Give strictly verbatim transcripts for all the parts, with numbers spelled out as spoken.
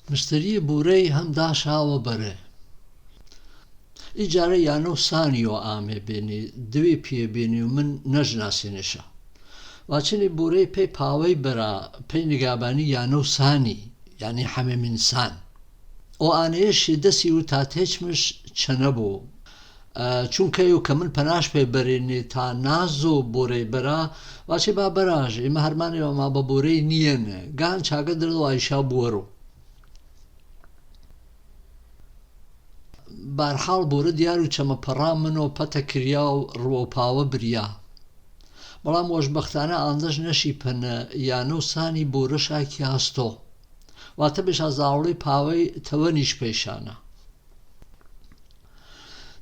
Misteri bōrei hâm dashawabare. Ijare yano sani o ame beni, dwi pie beni, min najnasinish. Wachini bōrei pe pawei bara, pe nigabani yano sani, yani hame min san. O ane shi dasi u tatechmish chanabo. Ā, chunke yo ka min panash pe barene ta nazo bōrei bara, wache ba baraj, i maharmane wa ma ba bōrei niyene, gan chaga dilo aisha buaro. Barhal bōre diaru chama paramano pata kiriau ruo pawa bria. Balam wash bakhtana andash nashi pana yano sani bōre sha kiasto. Wata bisha zauli pawei tawanish peshana.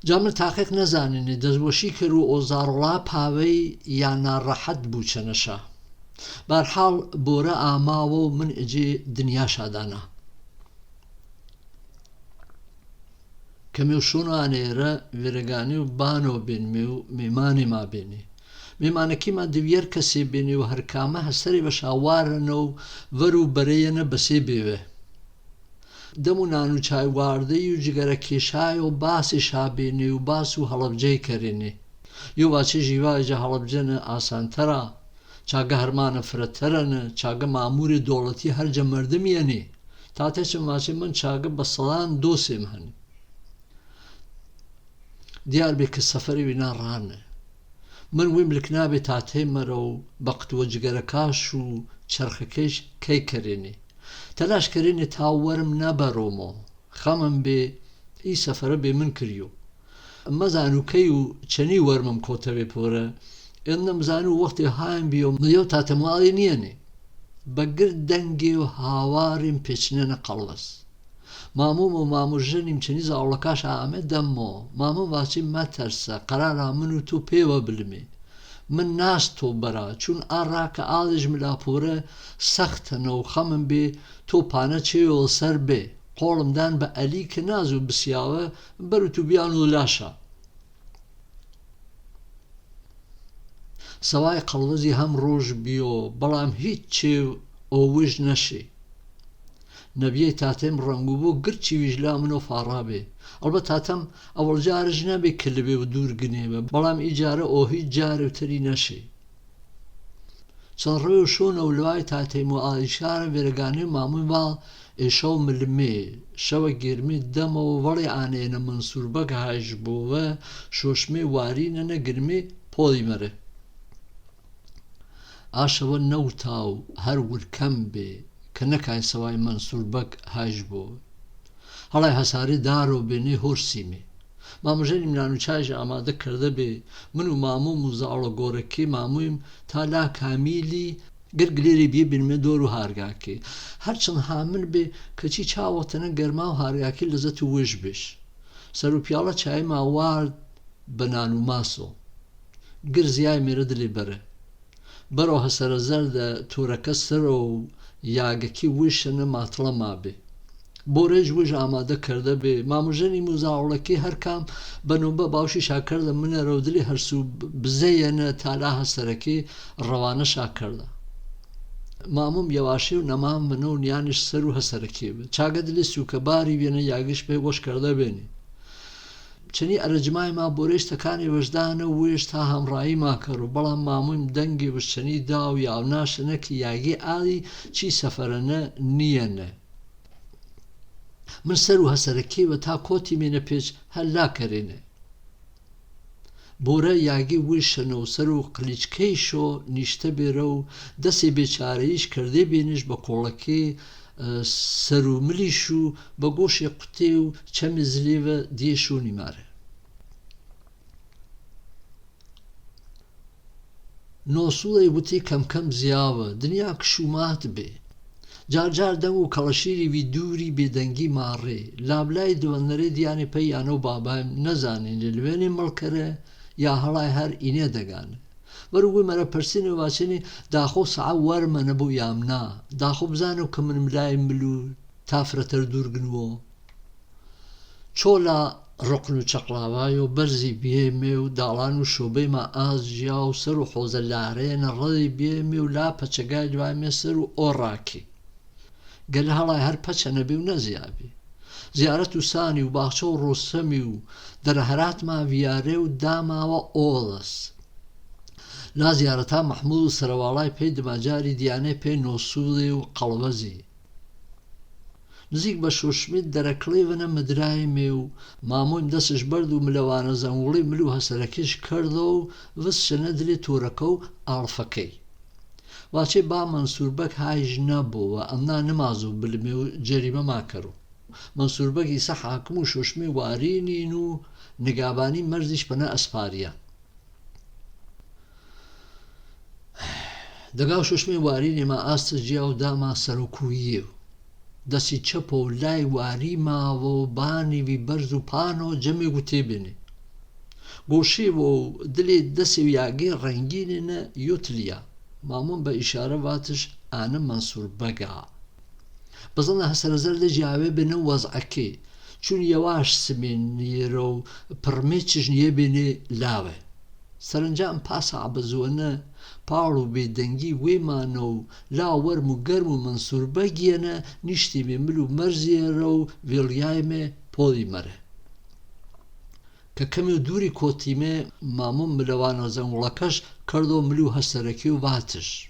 Jamil tahqiq nazanini dazwashi keru o zarola pawei yana rahat buchanasha. Barhal bōre amawo min iji dinya shadana. Kamiu shuna anera viregani bano bin miu mimani ma bini. Mimani kima divier kasi bini u harkama hasari basha warano varu bareyana basi bive. Damu nanu chai warde yu jigara kishai o basi sha bini u basu halabjai karini. Yu wachi jiwa ija halabjana asantara. Chaga harmana fratarana, chaga mamuri dolati harja mardami ani. Tate chamachi man chaga basalan dosim hani. Diar be ke safari wina rane. Man wim likna be tate maro baktu wajigara kashu charkhakesh kei karini. Talash karini ta warm na baromo. Khamam be i safara be man kiriyo. Mazanu kayu chani warmam kota be pora. Innam zanu waqti haim biyo mayo tata muali niyani. Bagir dangi u hawarim pechnena qalwas. Mamu mo mamu jenim chani za olakash ame dammo. Mamu vachi matarsa qarara munu tu pewa bilimi. Min nas to bara, chun araka alij mila pura saxta no khamam be to pana cheo sar be. Qolum dan ba ali kinazu bisiyawa baru tu biyanu lasha. Sawai qalwazi ham roj biyo, balam hichi o wij nashi. Nabiye tatem rangubu girchi wij lamno farabe. Alba tatam awal jare jinabe kelebe u dur ginebe. Balam ijare o hij jare u tari nashi. Sanreo shona ulwai tate mo al ishara veregane mamu val e shau milme, shawa girmi damo vale ane na Mansur Bag hajbo wa shoshme wari na na girmi poli mare. Ashawa nautau har wurkambe kanakai sawai Mansur Bag hajbo. Halai hasari daro bene horsimi. Mamu jenim nanu chai ja amada karda be, munu mamu muza ala goraki mamuim ta la kamili girgiliri bi bin me doru hargaki. Harchan hamin be kachi cha waqtana garmau hargaki lazatu wujbish. Saru piyala chai ma ward bananu maso. Girziai mera dili bere. Baro hasara zarda turaka saro yagaki wishana matla mabe. Borej wij amada karda be. Mamu jeni muza olaki har kam banu ba baushi sha karda mina rodili harsu b-, bzeyana tala hasaraki rawana sha karda. Mamum yawashi namam manu niyanish saru hasaraki be. Chaga dili suka bari biyana yagish be wash karda beni. Chani arajmai ma boresh takani wajdana wish ta hamrai ma karu. Balam mamuim dangi wash chani dau yauna shanaki yagi ali chi safarana niyana. Min saru hasaraki wa ta koti mina pich hala karine. Bora yagi wish shano saru qilichkei sho nishta berau dasi bechare ish karde benish bakolaki, eh, saru milishu bagoshi quteu chamizliva dieshuni mare. No sula i wuti kamkam ziawa, dunya kshumat be. Jar jar dangu kalashiri wi duri be dangi mare. Lablai duanare diane pe yano babaim nazani lilwene malkare ya halai har ine dagane. Waru wi mara persini wachini daho saa warma nabu yamna. Daho bzano kaman mlai mlu tafratar durgnuo. Chola roknu chaklawayo barzi bie meu dalanu shobe ma az jiau saru hoza lare na rali bie meu la pachagai dwai me saru oraki. Gele hala e hari pacha nabi u na ziabi. Ziaratu sani u bahcho rosami u dara harat ma viare u dama wa olas. La ziarata Mahmud sarawalai pe dmajari diane pe nosule u qalwazi. Nzik ba shoshmi dara klevana madraime u Mamun dasish bardu milawana zanguli milu hasarakish kardo u vishana dili turakau alfakei. Wache ba Mansur Beg haish nabo wa anna nimazu bilmiu jarima makaru. Mansur Beg isa hakimu shoshmi warini nu nigabani marzish pana asparia. Dagau shoshmi warini ma asta jiau dama sarukuiu. Dasi chapo lai wari ma wo bani vi barzu pano jami gutebini. Goshi wo dili dasi viagi rangini na yutlia. Mamun ba ishara vatish ana Mansur Baga. Bazana hasara zarde jiawe bini waz'aki. Chun yawash simin yero permechish niye bini lawe. Saranjan pasa abazuana palu be dangi we mano la warmu garmu Mansur Bagiana nishti me milu marziero vilyaime poli mare. Kakami duri kotime Mamun milawana zangulakash kardo milu hasarakiu vatish.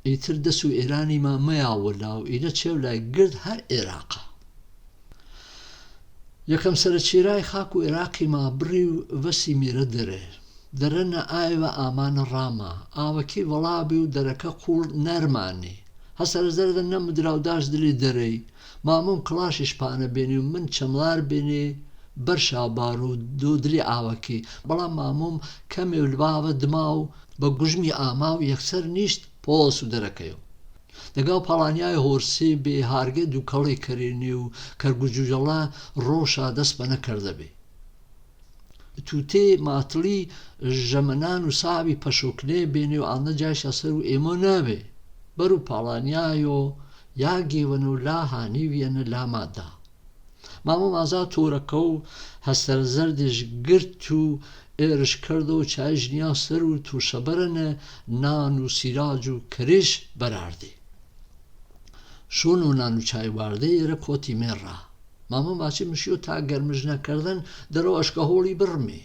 Itir dasu Irani ma maya walau ina chevla gird har Iraq. Yakam sara chirai haku Iraqi ma briu vasi mira dere. Darana aiwa amana rama. Awaki walabiu daraka kul narmani. Hasara zarda nam draudash dili derei. Mamun kalash ishpana beni, min chamlar beni, barsha baru do dili awaki. Bala Mamun kami ulbawa dmau, ba gujmi amau yaksar nisht posu darakayo. Dagau palanya horsi be harge dukali kariniu, kar gujujala rosha das bana kardabe. Tute matli jamananu sabi pashokne bene o anda jaisha saru emo nabe. Baru palanyayo yagi wanu la hani wiana la mada. Mamu maza tora kau hasar zardish girtu erish kardo chaish nia saru tu shabarana nanu siraju karish barardi. Shunu nanu chai wardi ira koti mera. Mamu machi mishio ta garmijna kardan daro ashkaholi birmi.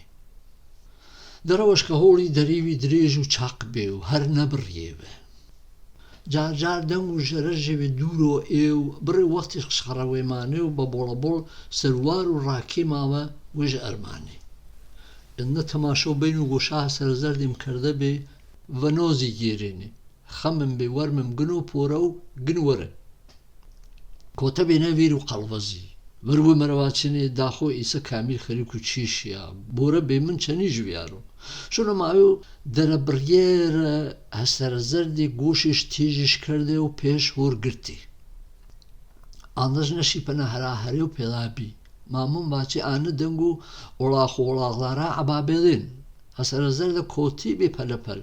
Daro ashkaholi dariwi driju chakbeu har nabiriewe. Jar jar dangu jarajiwe duro eu biri wakti shkarawe maneu babolabol serwaru rakimawa wij armani. Inna tamasho benu gosha sarzardim kardabe vanozi girini. Khamim be warmim gnu porau gnu wara. Kota bena viru qalwazi. Warwe marawachine daho isa kamil khariku chishia. Bora be mun chani juviaro. Shona mayu dara briera hasara zardi goshish tijish karde o pesh hor girti. Andas nashi pana hara hareo pelabi. Mamun bachi ana dangu ola khola lara ababelin. Hasara zarda koti be palapal.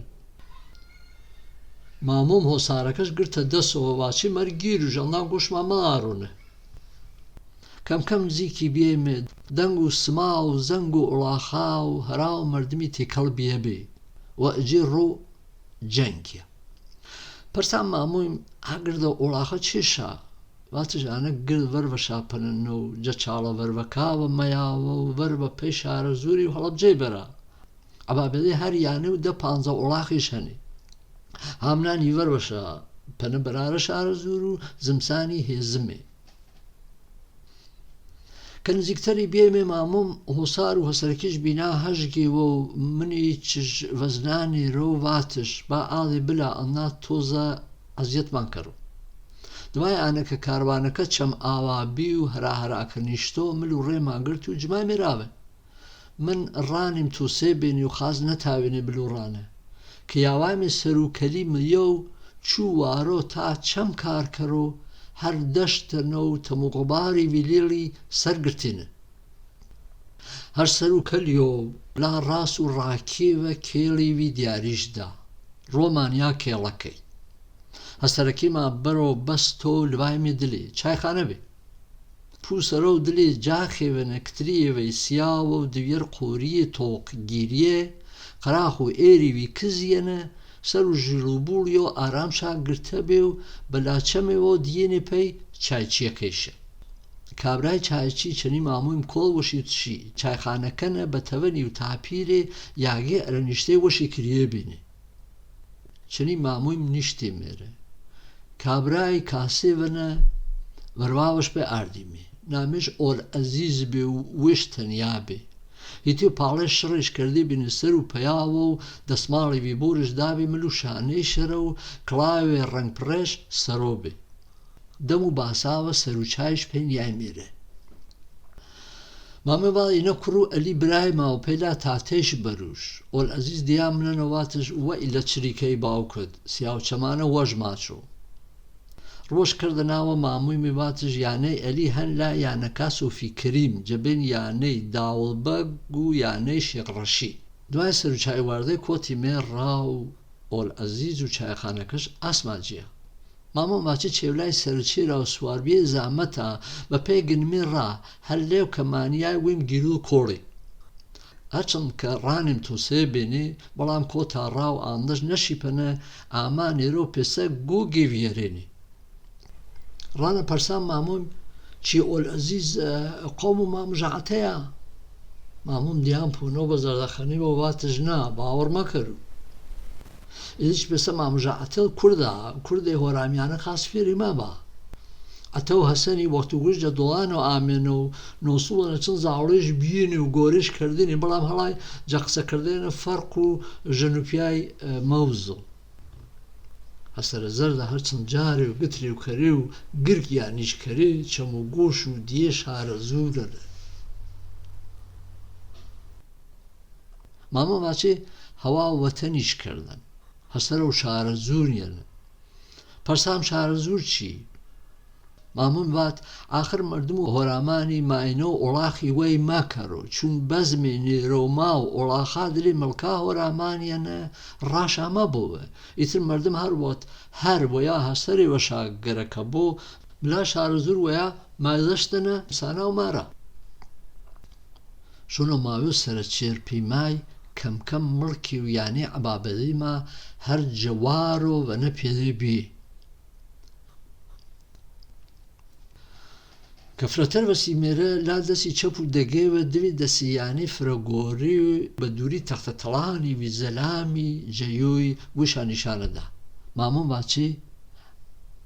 Mamun ho sarakash girta daso bachi margiru jana gosh mamarone. Kam kam ziki bieme dangu smau zangu ola khau harau mardimi te kalbiebe. Wa jiru Jankia. Parsa mamu agirda olaha chisha. Vatish ana gir varvasha panano jachala varvakawa mayawo varva peshara zuri halab jebera. Ababele hari yani da panza olahi shani. Hamnani varvasha pana barara shara zuru zimsani he zime. Kan ziktari bieme mamum hosaru hasarakish bina hajgi wo mini chish vaznani ro vatish ba ali bila anna toza aziyat mankaru. Dwai anaka karwanaka cham awa biu hara hara aka nishto milu re magirtu jimai mirawe. Min ranim tu sebeni u khaz natawini bilurana. Ki yawami seru kali miyo chu waro ta cham kar karo har dashta no tamu gobari vilili sargirtini. Har seru kaliyo la rasu rakiva keli vi diarishda. Romania kelakei. Hasaraki ma baro basto lwaimi dili. Chai khanabi. Pūsarau dili jākhewe na ktriyewe siawo diwir qoriye toq giriye, qarahu eriwi kiziye na, Saru jilubuli o aramsha girtabe o balachamewo diene pei chai chiakeisha. Kabrai chai chi chani mamui mkol washiuchi chai khana kana batavani utapire yage aranishte washi kiriebini. Chani mamui mnishte mere. Kabrai kasevana varwawashpe ardimi. Namesh ol aziz be wishtan yabe. Hiti pale shrish kerde bini saru payawo dasmali viborish dabe malusha ne shiro klawe rang presh sarobe. Damu basawa saru chaish pen yaimire. Mame wa ina kuru ali brai mau pela tatesh barush. Ol aziz diamna na watash wa ila chiri kei baukud. Siau chamana waj macho. Rosh kardanawa mamui mi watash yane ali han la yana kasu fi kirim. Jaben yane dawal bagu yane shik rashi. Dwai saru chai warde koti me rau ol azizu chai khanakash asma jia. Mamo machi chewlai saru chira o suarbi zamata ba pe ginmi ra hal leo kamani ai wim giru kori. Acham ka ranim to sebeni balam kota rau andash nashipana amani ro pesa gugi viereni. Rana parsa mamum chi ol aziz, eh, qomu mam ja'atea. Mamum diampu no bazar da khani bo vataj na bawar makaru. Idish besa mam ja'atel kurda, kurde horamiana khas firi ma ba. Atau hasani waqtu guj ja dolano ameno, no sulana chan zaurish bini u gorish kardini, balam halai jaksa kardena farqu janupiai, eh, mauzo. Hasara zarda harchan jariu, gitriu, kariu, girk yanish kari, chamu gushu, diye shara zurara. Mama vache, hawa watanish kardan. Hasara u shara zuryan. Parsam shara zurchi. Mamun vat, akhir mardum horamani ma ino olahi wei makaro, chun bazmi ni romau olaha dili malka horamani ana rasha mabuwe. Itin mardum har wat, har waya hasari washa gara kabo, mla shara zur waya ma zashtana sana umara. Shuno mayu sara chir pi mai, kam kam mulki u yani ababadima, har jawaro vana piri bi. Ka frater vasi mera la dasi chapu dageva divi dasi yani fragori baduri takhta talani vi zalami jayui wishani shanada. Mamun vachi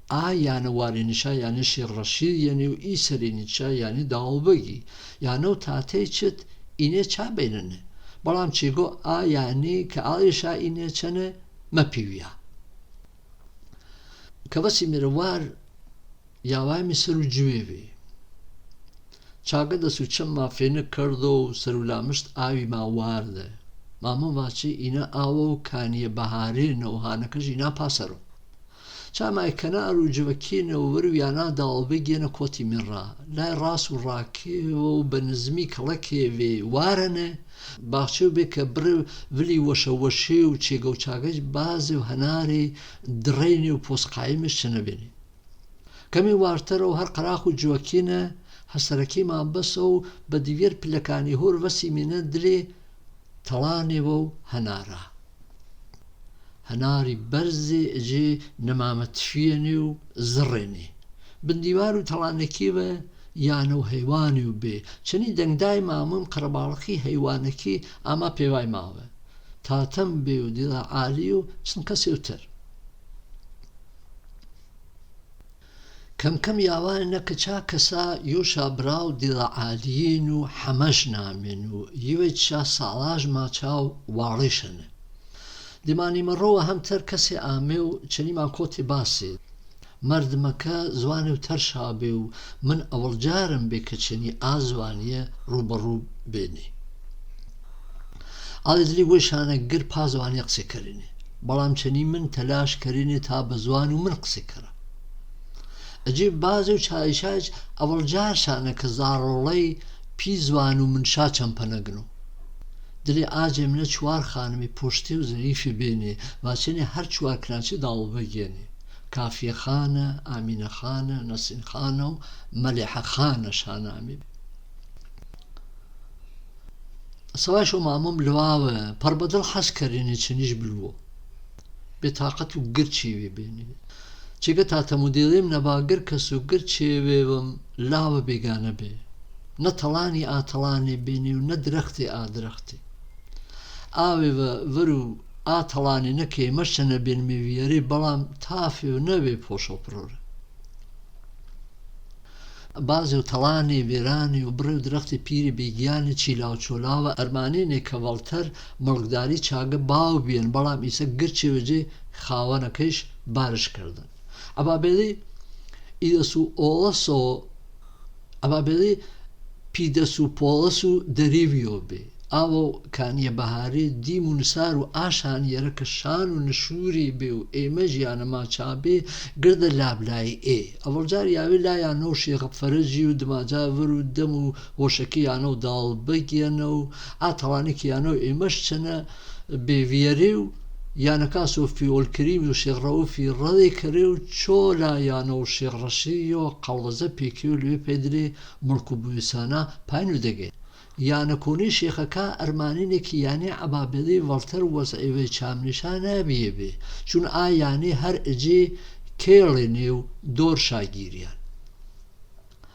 a yana wari nisha yani shir rashid yani u isari nisha yani daubagi. Yano tate chit ine cha benane. Balam chigo a yani ka alisha ine chane mapiwia. Kawasi mira war yawai mi saru juevi. Chaga da su chamma fena kardo saru lamist awi ma warde. Mamu vachi ina awo kani bahari no hana kaji na pasaro. Chama e kana aru juwakina waru yana da albigi na koti mira. Lai rasu rake wo banizmi kalake ve warane. Bachu be ka bri vili washa washiu chigo chaga bazi hanari. Dreni u pos qaime shinabini. Kami wartaro har qarahu juakina, hasaraki ma baso, badivir pilakani hur vasi mina dili, talani wo hanara. Hanari barzi ji namama tfiani u zirreni. Bindiwaru talani kiwa, yano haiwani u be. Chani dangdai ma mum karabalaki haiwanaki ama pewai mawe. Tatam be u dila ali u chin kasi utar. Kam kam yawa na kacha kasa yosha brau dila alinu hamash naminu yiwe cha salaj ma chau warishane. Dimani maroa hamtar kase ameu chani ma kote basi. Mard maka zwanu tarsha beu man awal jaram be kachani azwaniya rubaru beni. Alidli wishana gir pazwani qse karini. Balam chani min talash karini ta bazwanu min qse kara. Aji bazu chai shaj awal jar shana kazaro lei pizwanu min shachan panagnu. Dili ajem na chuar khanami pushti u zarifi beni, vachini har chuar knachi dal bageni. Kafiya khana, Amina khana, Nasin khana, Maliha khana shana ami. Sawai sho mamum luawe, parbadal haskarini chinish bluo. Be taqatu gârchewebene. Chega tatamu delem na ba gârkasu gârchewewam lawa begana be. Na talani a talani bene u na drakti a drakti. Awewa waru a talani na ke mashana ben me wiare balam tafeu na we posho prora. Baze o talane, verane, o breu drakte pire begiane, chila o cholawa, armanene ka Walter, malgdari chaga bau bien, balam isa gârcheweje, khawana kesh, barish kardan. Ababeli, idasu olaso, ababeli, pidasu polasu derivio be. Awo kania bahari dimu nisaru ashan yara kashanu nishuri beu e majiana macha be girda lablai e. Awal jari awe la yano shekh farajiu damaja varu damu woshaki yano dal bagiano a talani ki yano e mashana be viariu yana kaso fi ol karimi shekh raufi rade kareu chola yano shekh rashiyo kalwaza pekiu liu pedre mulku buisana painu dege. Yana koni shekha ka armani ne ki yani ababeli Walter was ewe chamni shana biye be. Chun a yani har eji kele neu dor shagirian.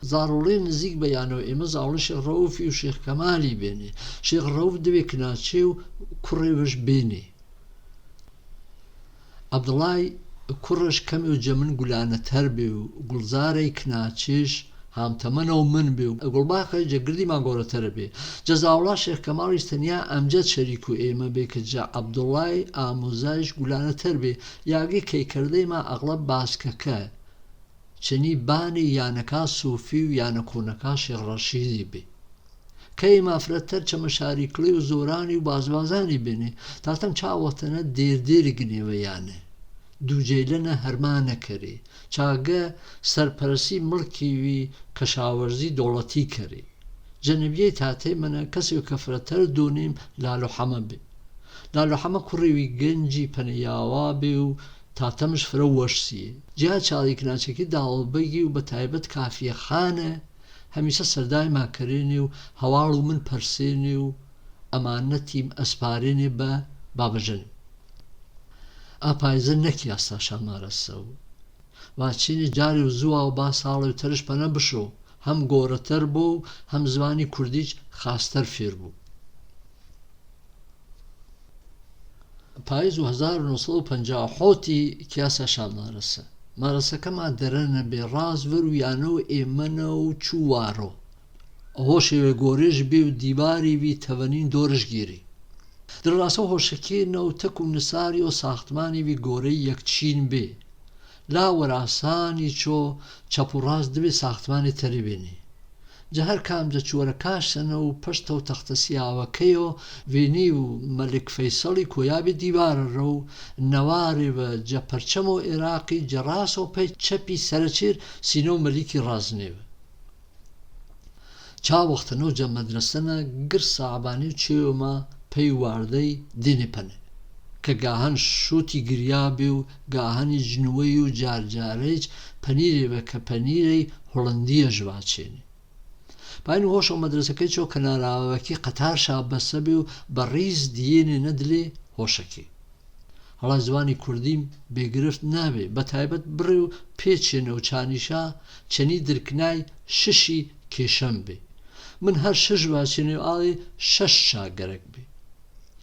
Zarolin zik bayano ema zaul shekh rauf yu shekh kamali bene. Shekh rauf dewe kna cheu kurewish bene. Abdullahi Kurash kami u jaman gulana tarbiu, gulzare knachish, ham tamana u manbiu, gulbaka jagirdi ma gora tarbi. Jazaullah Sheikh Kamal istania amjad shariku ema be kaja Abdullahi amuzaish gulana tarbi, yagi kei karde ma aglab bas kaka. Chani bani yana ka sufiu yana kona ka Sheikh Rashidi be. Kei ma fratar chama shari kliu zorani u bazbazani bene, tatam cha watana der der gine ve yani. Du jeylana harmana kari, cha ga sarparasi mulki vi kashawarzi dolati kari. Janabiye tate mana kasi u ka fratar dunim lalo hama be. Lalo hama kuri vi genji pane yawa be u tatam shfra washsi. Jia chali kna cheki dal bagi u bataibat kafiya khana. Hamisa sardai ma karene u, hawalu min parsene u, amanatim asparene ba, babajan. Apa izan naki asta shamara sau. Vachini jari u zua u ba sala u tarish pana busho, ham gora tarbo, ham zwani kurdich khastar firbu. Paiz u hazar u nou sou panjah hoti kiasa sha marasa. Marasa kama derana be raz veru yano e mana u chuwaro. Hoshe ve gorish be u dibari vi tavanin dorish giri. Derasa hoshe ke nou taku nisari o sahtmani vi gore yak chin be. La warasani cho chapuraz dibi sahtmani taribini. Jahar kam ja chuwara kashana u pashto tahtasi awa keo vini u Malik Faisali koyabi dibara rou nawari va ja parchamo Iraqi jaraso pe chapi sarachir sino Maliki razniva. Cha waqtano ja madrasana gir saʻabani u chiyoma pei wardei dini pane. Ka gahan shuti giryabiu, gahani jnuweiu jar jarej, panire ve ka panirei Holandia jvacheni. Painu hosho madrasa kecho kanara ve ki qatar sha basabiu bariz diyeni nadli hoshaki. Hala zwani kurdim begirift nabe, bataibat briu pechene u chani sha, chani dirknai shishi keshambe. Min har shishva chene u ali shasha garakbe.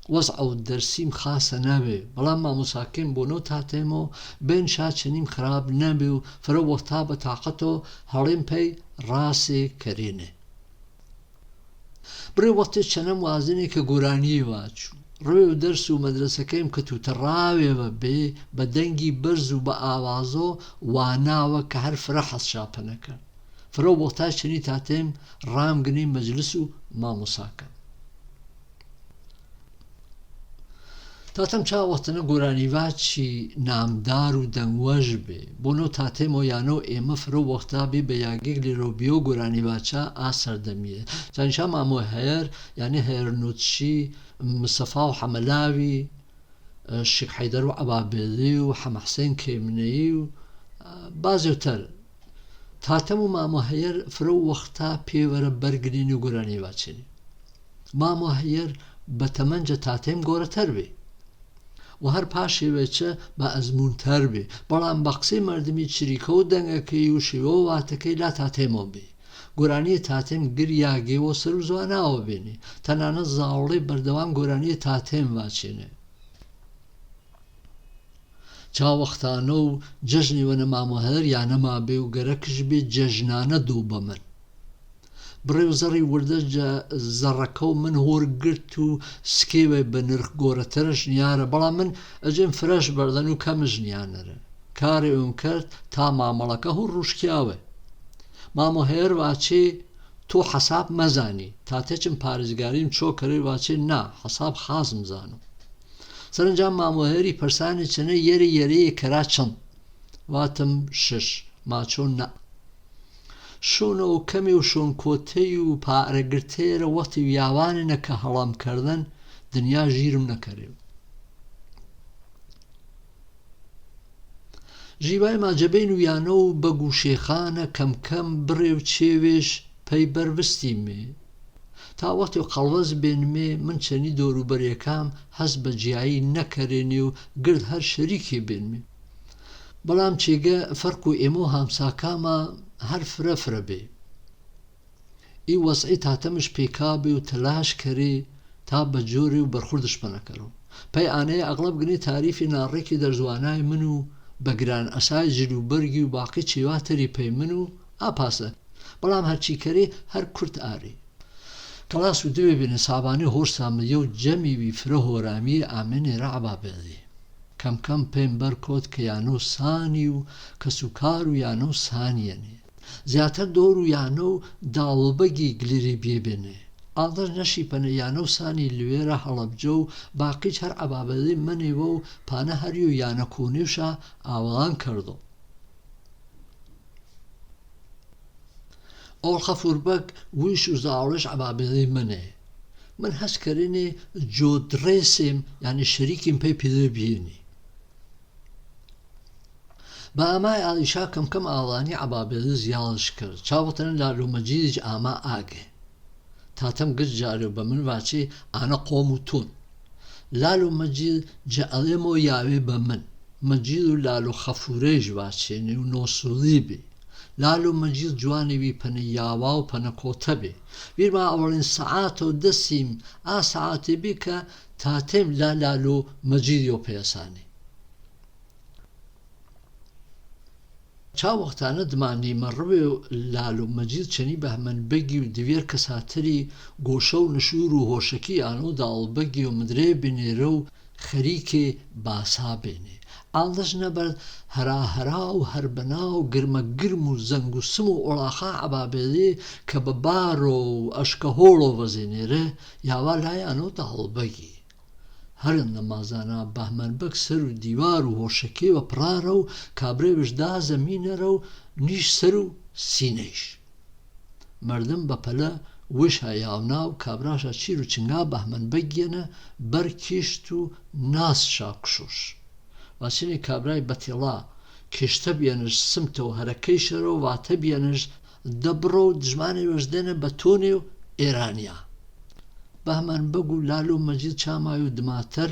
Waz'u darsim khasa nabe, bala ma musakim bono tatemo, ben sha chanim kharab nabe u, fara waqta ba taqato, halim pei rase karine. Bire waqti chanam wazini ka gurani vachu. Rue u darsu madrasa kem ka tu tarawe va be, ba dangi barzu ba awazo, wana wa ka har farahas shapanakan. Faro waqta chani tatem ram gani majlisu ma musaka. Tatam cha waqtana gurani vachi namdaru dangwajbe. Bono tatemo yano ema faro waqta bi beyagig li robio gurani vacha asar damie. Chanisha mamo her, yani her nutshi, Mustafa u Hamalawi, eh, Sheikh Haidaru Ababeliu, Hama Hussein Kemneiu, eh, baziu tar. Tatamu mamo hayar fro waqta pevara bargrini gurani vachini. Mamo hayar batamanja tatem gora tarbi. و هەر پاشێ وێچە بە ئەزموونتەر بێ. بەڵام بە قسەی مەردمی چریکە و دەنگەکەی و شێوە و واتەکەی لا تاتێمۆ بێ. گۆرانییە تاتێم گریاگێ و سەر و زواناوە بێنێ. تەنانەت زاوڵێ بەردەوام گۆرانییە تاتێم واچێنێ. چا وەختانە و جەژنێ وەنە مامۆ هەر یانە مابێ و گەرەکش بێ جەژنانە دۆ بەمن. بڕێ و زەڕی وردە جە-، زەڕەکە و من هۆر گرت و سکێوێ بە نرخ گۆرەترەش نیارە، بەڵام من ئەجێم فرەش بەردەن و کەمش نیانەرە. کارێ ئون کەرد تا مامەڵەکە هۆر ڕووشکیاوێ. مامۆ هەر واچێ تۆ حەساب مەزانی، تاتێ چم پارێزگاریم چۆ کەرێ واچێ نا، حەساب خازم زانم. سەرەنجام مامۆ هەری پەرسانی چنە یەرێ یەرێ کەرا چەند؟ واتم شش، ماچۆ نا. شۆنە و کەمێ و شۆن کۆتەی و پارە گرتێرە وەختی ویاوانێنە کە هەڵام کەردەن دنیا ژیرم نەکەرێ. ژیوای ماجەبەین و یانە و بەگ و شێخانە کەم کەم بڕێ و چێوێش پەی بەر بستیمێ. تا وەختی قەڵوەز بێنمێ، من چەنی دۆروبەرێکام هەست بە جیایی نەکەرێنێ و گرد هەر شەریکێ بێنمێ. بەڵام چێگە فەرق و ئێمە و هامساکاما هەر فرە فرە بێ. ئی وەزعی تاتەمش پێکا بێ و تەلاش کەرێ تا بە جۆرێ و بەرخوردش پەنە کەرەو. پەی ئانەیە ئەغڵەب گنێ تاریفی ناڕێکی دەرزوانای من و بە گران ئەسای جل و بەرگی و باقی چێوا تەری پەی من و ئاپاسە. بەڵام هەرچی کەرێ هەر کورت ئارێ. کەڵاس و دوێ بێنێ سابانێ هۆرسا مدیە و جەمی وی فرە هۆرامیێ ئامێنێرە عەبابێڵی. کەم کەم پەیم بەر کۆت کە یانە و سانی و کەس و کار و یانە و سانیەنێ. زیاتر دۆر و یانە و داڵبەگی گلیری بیێ بێنێ. ئاڵدەش نەشی پەنە یانە و سانی لوێرە هەڵەبجە و باقیچ هەر عەبابێڵی مەنێوە و پانە هەریو یانە کۆنێوشا ئاوەڵان کەردۆ. ئۆڵ خەفور بەگ ویش و زاوڵێش عەبابێڵی مەنێ. من هەس کەرێنێ جۆ درێسێم، یانی شەریکیم پەی پیدە بیێنی. بە ئامای ئاڵیشا کەم کەم ئاڵانی عەبابێڵی زیاڵش کرد. چاوەتەنە لالۆ مەجیدیج ئاما ئاگێ. تاتەم گرد جارێ و بە من واچێ ئانە قۆم و تون. لالۆ مەجید جە ئەڵێمۆ یاوێ بە من. مەجید و لالۆ خەفورێژ واچێنێ و نۆسوڵی بێ. لالۆ مەجید جوانێ وی پەنە یاوا و پەنە کۆتە بێ. ویرما ئەوەڵێن سەعاتە و دەسیم ئا سەعاتێ بێ کە تاتێم لا لالۆ مەجیدیۆ پەیەسانێ. چا وەختانە دمانیمە ڕوێ و لالۆ مەجید چەنی بەهمەن بەگی و دوێر کەساتری گۆشە و نشور و هۆشەکی ئانۆ داڵ بەگی و مدرێ بنێرە و خەریکێ باسا بێنێ. ئاڵدەش نەبەرد هەرا هەرا و هەربەنا و گرمە گرم و زەنگ و سم و ئۆڵاخا عەبابێڵێ کە بە بارۆ و ئەشکە هۆڵۆ وەزێنێرە یاوا لای ئانۆ داڵ بەگی. هەرەن نەمازانا بەهمەن بەگ سەر و دیوار و هۆشەکێوە پڕارە و کابرێوش دا زەمینەرە و نیش سەر و سینەیش. مەردم بە پەلە وشا یاونا و کابراشا چیر و چنگا بەهمەن بەگیەنە بەر کیشت و ناسشا کشوش. واچنێ کابرای بەتیڵا کیشتە بیەنەش سمتە و هەرەکەیشەرە و واتە بیەنەش دەبڕە و دژمانێ وەش دێنە بە تۆنێ و ئێرانیا. بەهمەن بەگ و لالۆ مەجید چامای و دماتەر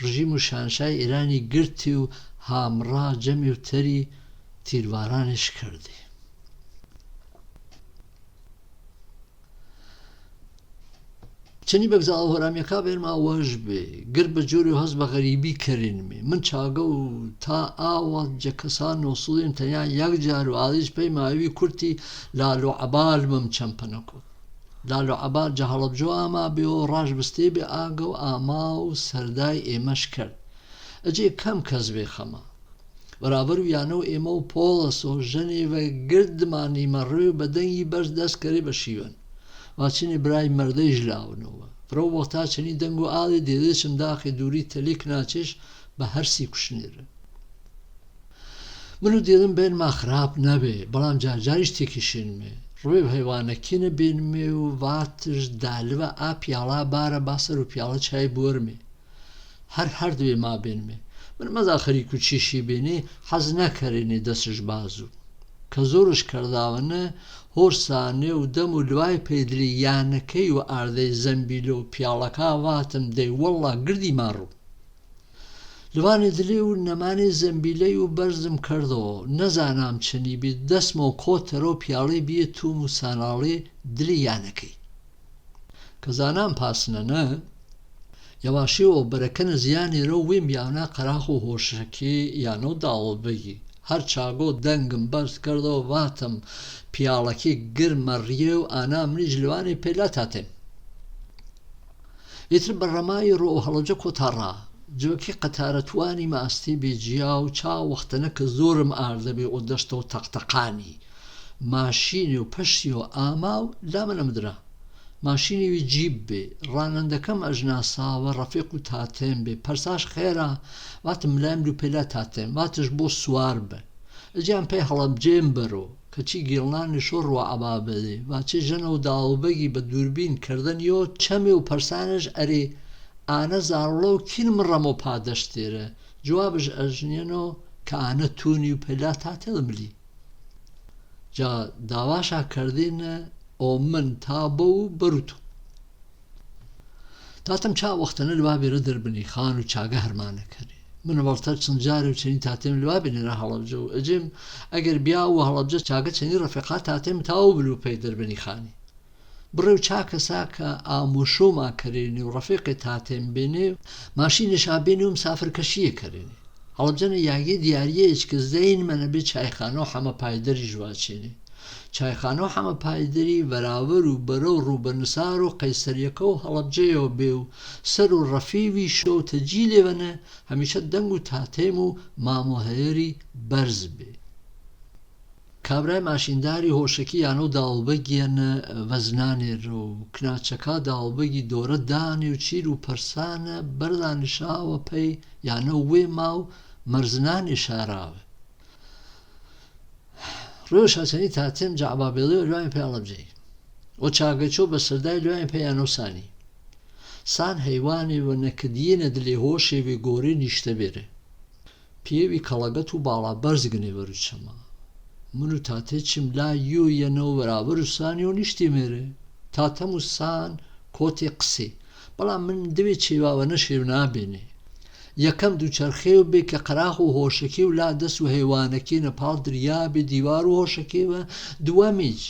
ڕژیم و شانشای ئێرانی گرتی و هامڕا جەمی و تەری تیروارانیش کردی. چەنی بەگ زاڵ هۆرامیەکا بێنما وەش بێ، گرد بە جۆرێ و هەست بە غەریبی کەرێنمێ. من چاگە و تا ئاوەت جە کەسان نۆسڵیم تەنیا یەک جار و ئالیش پەی ماوی کورتی لالۆ عەبال مم چەم پەنە کوت. لالۆ عەبال جە هەڵەبجۆ ئاما بێ و ڕاش بستێ بێ ئاگە و ئاما و سەردای ئێمەش کرد. ئەجێ کەم کەس بێ خەما. بەرابەر و یانە و ئێمە و پۆڵەسۆ ژەنێ وە گرد دمانیمە ڕوێ و بە دەنگی بەرز دەس کەرێ بە شیوەن. واچنێ برای مەردەیش لاونەوە. فرە و وەختا چەنی دەنگ و ئاڵێ دێدێ چم داخێ دووری تەلیک ناچێش بە هەرسی کوشنێرە. من و دێدم بێنما خراپ نەبێ، بەڵام جارجاریش تێکیشێنمێ. ڕوێ و هەیوانەکێنە بێنمێ و واتش دالوە ئا پیاڵا بارە با سەر و پیاڵە چای بوەرمێ. هەر هەردوێ ما بێنمێ. من مەزا خەریک و چیشی بێنێ، حەز نەکەرێنێ دەسش بازوو. کە زۆرش کەرداوەنە، هۆرسانێ و دەم و لوای پەیدلی یانەکەی و ئاردەی زەمبیلە و پیاڵەکا واتم دەی وەڵڵا گردی ماڕوو. لوانێ دلێ و نەمانێ زەمبیلەی و بەرزم کەردەوە، نەزانام چەنی بێ، دەسمەوە کۆتەرەو پیاڵەی بیە تووم و ساناڵێ دلێ یانەکەی. کە زانام پاسنەنە، یەواشیەوە بەرەکەنە زیانێرەو وێم یاونا قەراخ و هۆشەکێ یانەو داوڵبەگی. هەر چاگۆ دەنگم بەرز کەردەوە، ڤاتم پیاڵەکێ گرمە ڕیێ و ئانا منیش لوانێ پەیلا تاتێم. ئیتر بەڕەمایی ڕۆ هەڵەبجە کۆتا ڕا. جوەکی قەتارە توانی ماستی بێ جیا و چا وەختەنە کە زۆرم ئاردەبێ ئۆ دەشتەو تەقتەقانی. ماشینێ و پەشیەوە ئاما و لا منم درا. ماشینێ وی جیب بێ. ڕانەندەکەم ئەژناساوە ڕەفیق و تاتێم بێ. پەرساش خێرا؟ ڤاتم ملایم لوپێلا تاتێم. ڤاتش بۆ سوار بە. ئەجیان پەی هەڵەبجێم بەرۆ، کەچی گێڵنانێ شۆ ڕوە عەبابەێ، ڤاچێ ژەنەو داوڵبەگی بە دوربین کەردەنیۆ چەمێ و پەرسانێش ئەرێ ئانە زاڕڵەو کین مڕەمۆ پادەشتێرە، جوابش ئەژنیەنۆ کە ئانە تونی و پەیلا تاتێڵ ملی. جا داواشا کەردێنە ئۆ من تا بەو بەرو تو. تاتم چا وەختەنە لوا بێرە دەربنی خان و چاگە هەرمانە کەرێ. من وەڵتەر چەن جارێ و چەنی تاتێم لوا بێنێرە هەڵەبجە و ئەجێم ئەگەر بیا و هەڵەبجە چاگە چەنی ڕەفیقا تاتێم تاو بلوپەی دەربنی خانی. بڕێ و چا کەسا کە ئامۆشۆما کەرێنێ و ڕەفیقێ تاتێم بێنێ، ماشینێشا بێنێ و مسافر کەشیێ کەرێنێ. هەڵەبجەنە یاگێ دیاریەێچ کە زەینمەنە بێ چایخانەو حەمە پایدەریش ڤاچێنێ. چایخانەو حەمە پایدەری ڤەراڤەر و بەرەو ڕوبە نسار و قەیسەریەکەو هەڵەبجەیەوە بێ و سەر و ڕەفیڤی شۆ تەجیلێ ڤەنە، هەمیشە دەنگ و تاتێم و مامۆ هەیەری بەرز بێ. کابرای ماشینداری هۆشەکی یانەو داوڵبەگیەنە ڤەزنانێرە و کناچەکا داوڵبەگی دۆرە دانێ و چیر و پەرسانە بەردانیشاوە پەی یانەو وێما و مەرزنانێ شاراوە. ڕوێشا چەنی تاتێم جەعبابێڵێ و لوانێ پەی ئەڵەبجەی. ئۆ چاگەچۆ بە سەردای لوانێ پەی یانەو سانی. سان هەیوانێ ڤە نەکدیێنە دلێ هۆشێ ڤێ گۆرێ نیشتە بێرێ. پیەوی کەڵەگەت و باڵا بەرز گنێ ڤەروچەما. من و تاتێ چیم لا یۆ یەنەو ڤەراڤەر و سانیۆ نیشتیمێرێ. تاتەم و سان کۆتێ قسێ. بەڵام من دەوێ چێواوەنە شێو نابێنێ. یەکەم دووچەرخێو بێ کە قەراخ و هۆشەکێ و لا دەس و هەیوانەکێنە پاڵ دریا بێ دیوار و هۆشەکێوە، دووەمیچ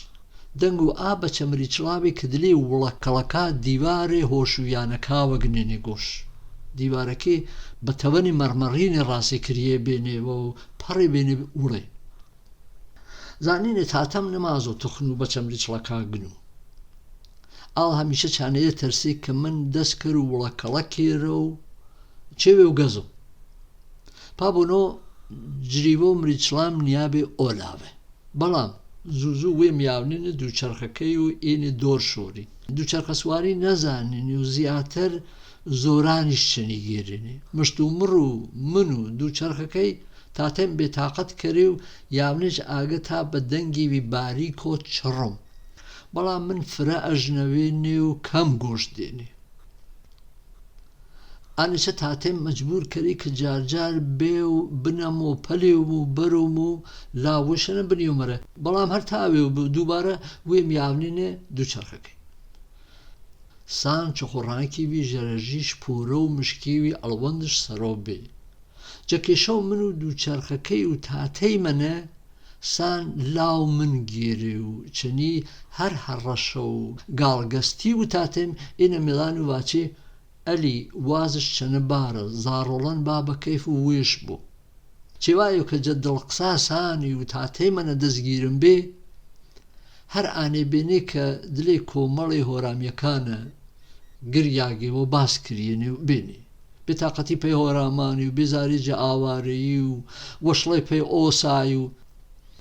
دەنگ و ئا بەچەمریچڵاوێ کە دلێ وڵەکەڵەکا دیوارێ هۆشویانەکاوە گنێنێ گۆش. دیوارەکێ بە تەوەنی مەڕمەڕینێ ڕاسێ کریێ بێنێ و پەڕێ بێنێ وڵێ. زانینێ تاتەم نمازۆ تخن و بەچەمریچڵەکا گنو. ئاڵ هەمیشە چانەیە تەرسێ کە من دەس کەر و وڵەکەڵەکێرە و چێوێ و گەزۆ. پابۆنۆ جریوە و مریچڵام نیابێ ئۆلاوێ. بەڵام زوو زوو وێم یاونێنێ دووچەرخەکەی و ئێنێ دۆر شۆری. دووچەرخەسواری نەزانێنێ و زیاتر زۆرانیش چنی گێرێنێ. مشتومڕ و من و دووچەرخەکەی تاتێم بێتاقەت کەرێ و یاونێچ ئاگە تا بە دەنگێ وی باریکۆ چڕم. بەڵام من فرە ئەژنەوێنێ و کەم گۆش دێنێ. ئانیچە تاتێم مەجبوور کەری کە جارجار بێ و بنەم و پەلێوم و بەرۆم و لاوشەنە بنیومەرە. بەڵام هەر تاوێ و دووبارە وێم یاونێنێ دووچەرخەکەی. سان چخوڕانکێ وی ژەرەژیش پورە و مشکێ وی ئەڵوەندش سەرۆ بێ. جەکێشەو من و دووچەرخەکەی و تاتێیمەنە سان لاو من گێرێ و چەنی هەر هەڕەشە و گاڵگەستی و تاتێم ئێنە مێڵان و ڤاچێ ئەلی وازش چەنە بارە، زاڕۆڵەن با بە کەیف و وێش بۆ. چێوایۆ کە جە دڵقسا سانی و تاتێیمەنە دەسگیرم بێ، هەر ئانێ بێنێ کە دلێ کۆمەڵێ هۆرامیەکانە گریاگێ و باس کریێنێ و بێنێ. بێتاقەتی پەی هۆرامانی و بێزاری جە ئاوارەیی و وەشڵەی پەی ئۆسای و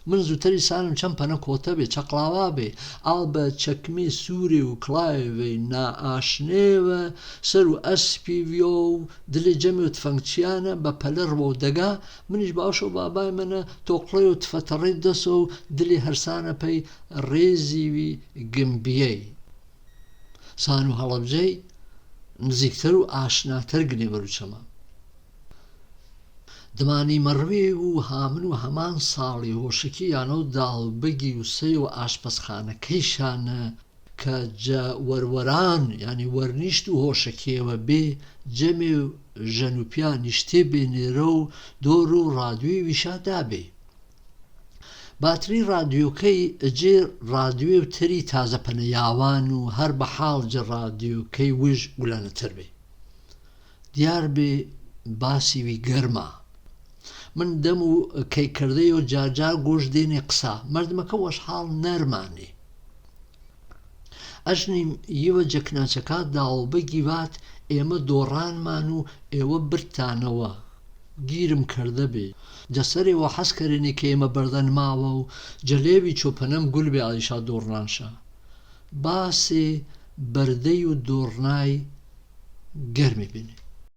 من زووتەری سانم چەن پەنە کۆتە بێ، چەقڵاوا بێ، ئاڵ بە چەکمێ سوورێ و کڵاێ ڤەی نائاشنێوە سەر و ئەسپی ڤیۆ و دلێ جەمێ و تفەنگچیانە بە پەلە ڕوە و دەگا، منیش باوشە و بابایمەنە تۆقڵەی و تفەتەڕەی دەسۆ و دلێ هەرسانە پەی ڕێزی وی گمبیەی. سان و هەڵەبجەی نزیکتەر و ئاشناتەر گنێ ڤەروچەما. دمانی مەڕوێ و هامن و هەمان ساڵی هۆشەکی یانەو داڵبەگی و سەی و ئاشپەزخانەکەیشانە کە جە وەروەران، یانی وەرنیشت و هۆشەکێوە بێ جەمێ و ژەن و پیا نیشتێ بێنێرە و دۆر و ڕادیۆی ویشا دابێ. باتری ڕادیۆکەی جێ ڕادیۆ و تەری تازە پەنەیاوان و هەر بە حاڵ جە ڕادیۆکەی وژ گولانەتر بێ. دیار بێ باسی وی گەرما. من دەم و کەیکەردەی و جارجار گوش دێنێ قسا. مەردمەکە وەشحاڵ نەرمانێ. ئەژنیم یوە جەکناچەکا داوڵبگی وات، ئێمە دۆڕانمان و ئێوە بردتانەوە. گیرم کەردەبێ. جە سەرێ وە حەز کەرێنێ کە ئێمە بەردەنماوە و جە لێوی چۆپەنەم گول بێ ئایشا دۆڕنانشا. باسێ بەردەی و دۆڕنای گەرمی بێنێ.